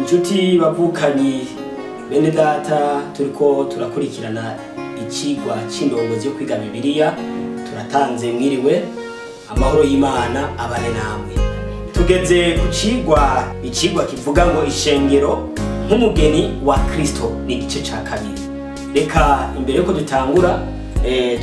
Inshuti bavukanyi bene data, turiko turakurikirana icigwa c'indongozi yo kwiga Bibiliya. Turatanze mwiriwe, amahoro y'Imana abane namwe. Tugeze ku cigwa, icigwa kivuga ngo ishengero nk'umugeni wa Kristo, ni igice ca kabiri. Reka imbere yuko dutangura,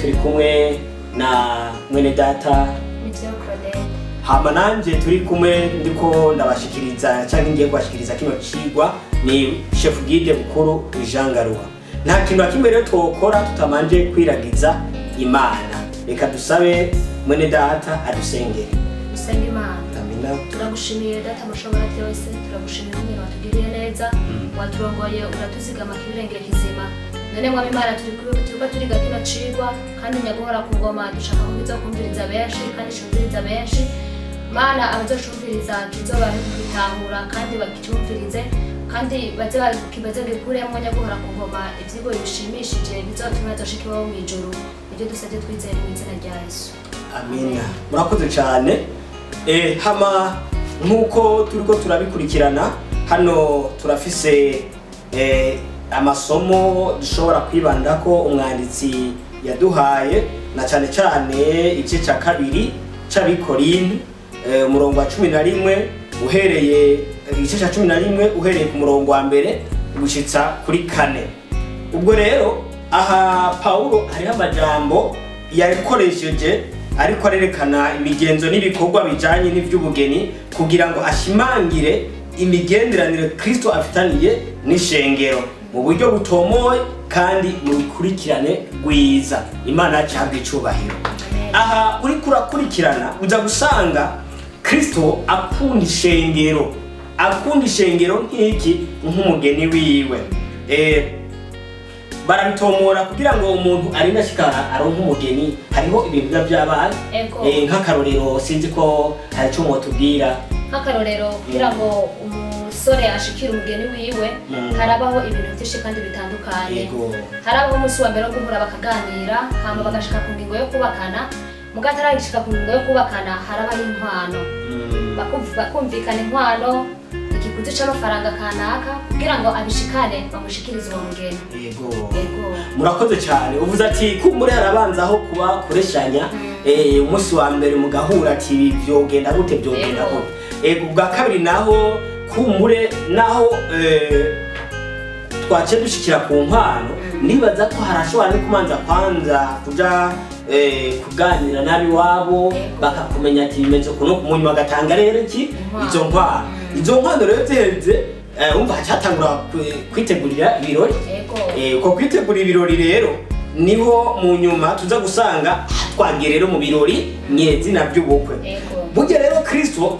turi kumwe na mwene data Nivyo Claudette. Hama nanje turi kumwe ndiko ndabashikiriza canke ngiye kubashikiriza kino cigwa ni chef guide Bukuru Jean Garuha. Nta kintu na kimwe rero twokora tutamanje kwiragiza Imana. Reka dusabe mwene data adusengere. Dusenga Imana. Amina. Turagushimiye Data mushobora byose, turagushimiye ingene watugiriye neza, waturongoye, uratuzigama kibirengere kizima. None mwami Imana, turiko turiga kino cigwa, kandi nyaguhora ku ngoma dushaka ko kizokumviriza benshi kandi cumviriza benshi. Mana, abazocumviriza kizobahe kubitahura kandi bakicumvirize kandi baze baze gikuremwo, nyaguhora ku ngoma, ivyigwa bishimishije bizotuma bazoshika iwabo mw'ijuru. Nivyo dusavye twizeye mu izina rya Yesu. Amina. Murakoze cyane. Hama nk'uko turiko turabikurikirana hano, turafise amasomo dushobora kwibandako umwanditsi yaduhaye, na cyane cyane igice cya kabiri c'Abikorinto, umurongo wa 11, uhereye igice cya 11 uhereye ku murongo wa mbere gushitsa kuri kane. Ubwo rero aha Paulo hariho amajambo yakoresheje ariko arerekana imigenzo n'ibikorwa bijanye n'ivy'ubugeni kugira ngo ashimangire imigenderanire Kristo afitaniye n'ishengero mu buryo butomoye kandi mu rukurikirane rwiza. Imana yacu ihabwe icubahiro. Aha uriko urakurikirana uza gusanga Kristo akunda ishengero, akunda ishengero nk'iki? Nk'umugeni wiwe. Barabitomora kugira ngo umuntu arinde ashika aronke umugeni, hariho ibintu biba vyabaye. Nk'akarorero, sinzi ko hari ico mwotubwira. Nk'akarorero, kugira ngo umusore ashikire umugeni wiwe, harabaho ibintu byinshi kandi bitandukanye. Harabaho umunsi wa mbere wo guhura bakaganira, hama bagashika ku ngingo yo kubakana. Muga ataragishika ku ngingo yo kubakana, harabaho inkwano. Bakumvikana inkwano, ikiguzi c'amafaranga kanaka, kugira ngo abishikane bamushikirize uwo mugeni. Murakoze cyane. Uvuze ati kumbure harabanzaho kuba kureshanya, umunsi wa mbere mugahura ati vyogenda gute, vyogenda gute. Ubwa kabiri naho kumbure naho twace dushikira ku nkwano. Nibaza ko harashobora no kumanza kwanza kuja kuganira n'abiwabo, bakakumenya ati bimeze ukuntu, munyuma bagatanga rero iki? Inkwano. Izo nkwano. Izo nkwano rero ziheze, umva hacatangura kwitegurira ibirori. Uko kwitegura ibirori rero niho mu nyuma tuza gusanga twagiye rero mu birori nyezina by'ubukwe. Burya rero Kristo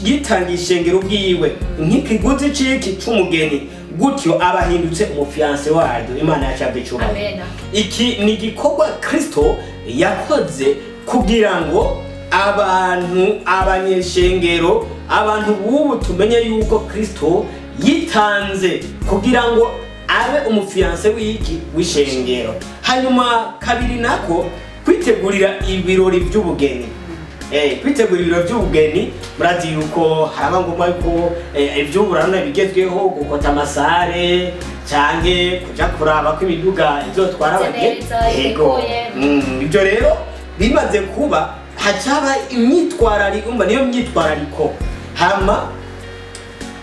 yitangiye ishengero bwiwe nk'ikiguzi c'iki? C'umugeni. Gutyo abahindutse umufiancé waryo. Imana yacu ihabwe icubahiro. Amena. Iki ni igikorwa Kristo yakoze kugira ngo abantu, abanyeshengero, abantu b'ubu tumenye yuko Kristo yitanze kugira ngo abe umufiancé w'iki? W'ishengero. Hanyuma kabiri nako, kwitegurira ibirori by'ubugeni. Kwitegura ibirori by'ubugeni, murazi yuko haraba ngombwa yuko ivy'uburana bigezweho, gukota amasare canke kuja kuraba ko imiduga izotwara Imeze abageni. neza, iteguye. Ibyo rero bimaze kuba, hacaba imyitwarariko, umva niyo myitwarariko. Hama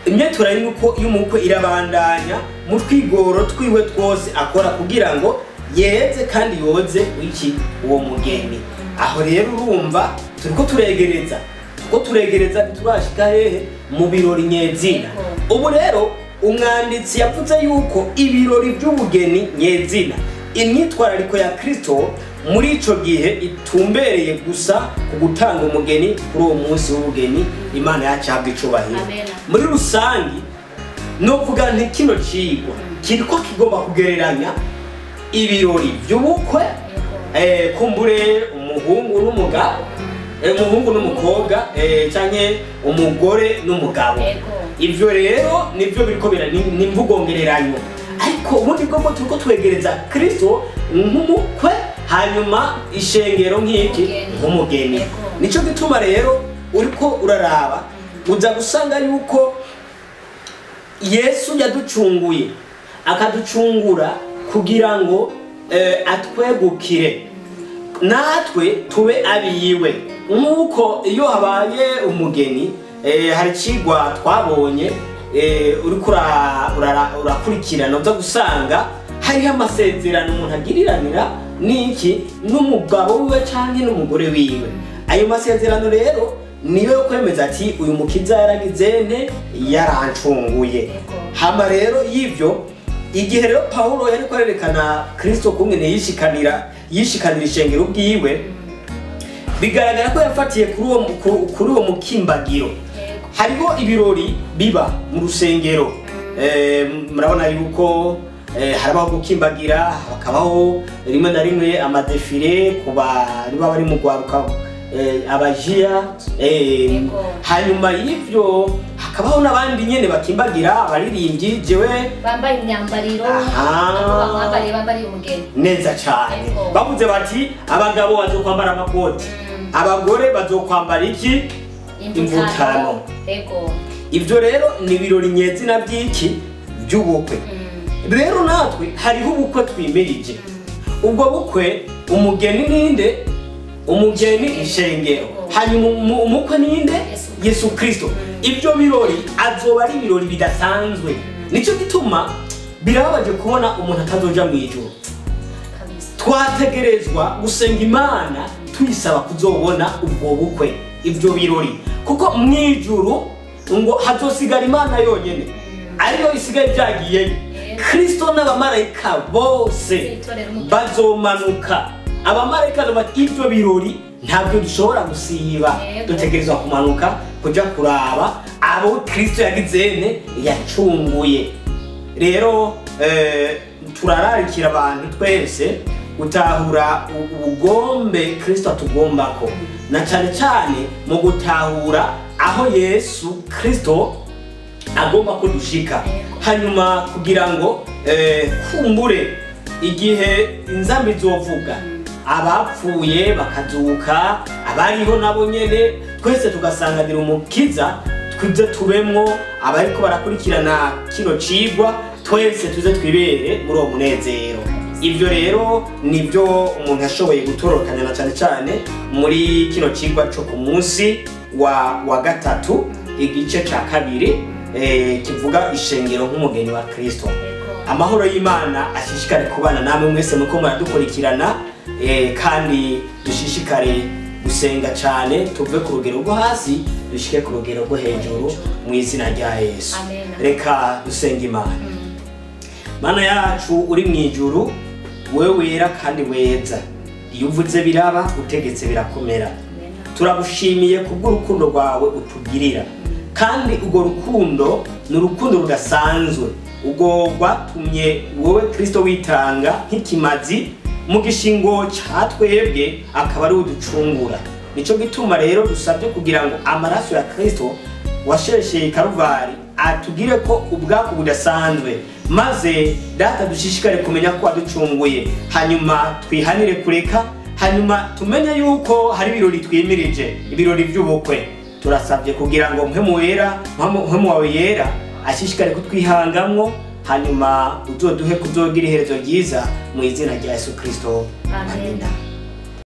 imyitwarariko y'umukwe irabandanya mu twigoro twiwe twose akora kugira ngo yeze kandi yoze wiki? Uwo mugeni. Aho rero urumva turiko turegereza, turiko turegereza, ntiturashika hehe? Mu birori nyezina. Ubu rero umwanditsi yavuze yuko ibirori by'ubugeni nyezina, imyitwarariko ya Kristo muri ico gihe itumbereye gusa ku gutanga umugeni kuri uwo munsi w'ubugeni. Imana yacu ihabwa icubahiro. Amena. Muri rusangi novuga nti kino cigwa kiriko kigomba kugereranya ibirori by'ubukwe, kumbure umuhungu n'umugabo, umuhungu n'umukobwa, canke umugore n'umugabo. Ivyo rero nivyo biriko bira ni imvugo ngereranyo, ariko ubundi bwo turiko twegereza Kristo nk'umukwe, hanyuma ishengero nk'iki? Umugeni. Nk'umugeni. Nico gituma rero uriko uraraba uza gusanga yuko Yesu yaducunguye akaducungura kugira ngo atwegukire natwe tube abiyiwe. Nk'uko iyo habaye umugeni, hari icigwa twabonye, uriko urakurikirana uza gusanga hariho amasezerano umuntu agiriranira n'iki n'umugabo wiwe canke n'umugore wiwe. Ayo masezerano rero niyo yo kwemeza ati uyu mukiza yaragize nte, yarancunguye. Hama rero y'ivyo, igihe rero Pawulo yariko arerekana Kristo kungene yishikanira ishengero bwiwe, bigaragara ko yafatiye kuri uwo mukimbagiro. Hariho ibirori biba mu rusengero, murabona yuko harabaho gukimbagira, hakabaho rimwe na rimwe amadefile ku bari bari mu rwaruka, abajiya, hanyuma y'ivyo hakabaho n'abandi nyene bakimbagira, abaririmbyi jewe bambaye imyambariro, bambaye umugeni neza cyane. Bavuze bati abagabo bazokwambara amakoti, abagore bazokwambara iki, imvutano. Ivyo rero ni ibirori nyezina by'iki by'ubukwe. Rero natwe hariho ubukwe twimirije. Ubwo bukwe umugeni ninde? Umugeni ishengero. Hanyuma umukwe ninde? Yesu Kristo. Ibyo birori azoba ari ibirori bidasanzwe. Nico gituma birababaje kubona umuntu atazoja mu ijuru. Twategerezwa gusenga Imana tuyisaba kuzobona ubwo bukwe, ibyo birori, kuko mu ijuru ngo hazosigara Imana yonyene, ariyo isigaye byagiyeyo. Kristo n'abamarayika bose bazomanuka. Abamarayika bati ibyo birori ntabwo dushobora gusiba, dutegerezwa kumanuka kuja kuraba abo Kristo yagizene yacunguye. Rero turararikira abantu twese gutahura ubugombe Kristo atugombako, na cyane cyane mu gutahura aho Yesu Kristo agomba kudushika. Hanyuma kugira ngo kumbure igihe inzambi zovuga, abapfuye bakazuka, abariho nabo nyene, twese tugasanganira umukiza, tuze tubemwo abariko barakurikirana kino cigwa, twese tuze twibere muri uwo munezero. Ivyo rero nivyo umuntu yashoboye gutorokanya na cyane cyane muri kino cigwa cyo ku munsi wa gatatu, igice ca kabiri, kivuga ishengero nk'umugeni wa Kristo. Amahoro y'Imana ashishikare kubana namwe mwese muko muradukurikirana, kandi dushishikare gusenga cyane, tuve ku rugero rwo hasi dushike ku rugero rwo hejuru mu izina rya Yesu. Reka dusenge Imana. Mana yacu uri mu ijuru, wewe wera kandi weza, iyo uvuze biraba, utegetse birakomera. Turagushimiye kubw'urukundo rwawe utugirira, kandi urwo rukundo ni urukundo rudasanzwe, urwo rwatumye wowe Kristo witanga nk'ikimazi mu gishingo ca twebwe, akaba ari uducungura. Nico gituma rero dusabye kugira ngo amaraso ya Kristo washesheye Karuvari atugire ko ubwako budasanzwe, maze data dushishikare kumenya ko waducunguye, hanyuma twihanire kureka, hanyuma tumenye yuko hari ibirori twimirije, ibirori by'ubukwe. Turasabye kugira ngo mpemu wera, mpemu wawe yera ashishikare kutwihangamwo, hanyuma uzoduhe kuzogira iherezo ryiza mu izina rya Yesu Kristo. Amen.